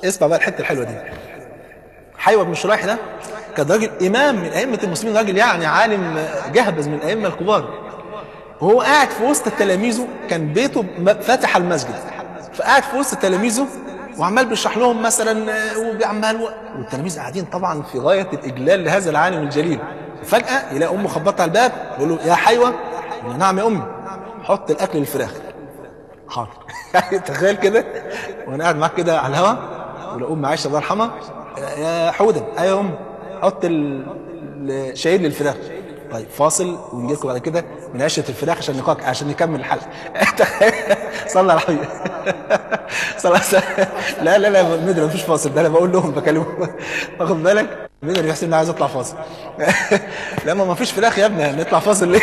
اسمع بقى الحتة الحلوة دي. حيوه بن شريح ده كان راجل امام من ائمة المسلمين، راجل يعني عالم جهبذ من الائمة الكبار. وهو قاعد في وسط تلاميذه، كان بيته فاتح المسجد، فقاعد في وسط تلاميذه وعمال بيشرح لهم مثلا وبيعمل، والتلاميذ قاعدين طبعا في غاية الاجلال لهذا العالم الجليل. فجاة يلاقي امه خبطت على الباب، يقول له يا حيوه. يقول له نعم يا امي. حط الاكل للفراخ. حاضر. يعني تخيل كده وانا قاعد معاك كده على الهوا، ولا ام عائشة الله يرحمها، يا حوده، ايوه يا ام، حط الشعير للفراخ. طيب فاصل ونجي لكم بعد كده من عشه الفراخ عشان نقاك عشان نكمل الحلقة. صلى على الحبيب. صلى على. لا لا لا مدري مفيش فاصل، ده انا بقول لهم بكلمهم. واخد بالك؟ مدري بيحسب اني عايز اطلع فاصل. لا ما فيش فراخ يا ابني، نطلع فاصل ليه؟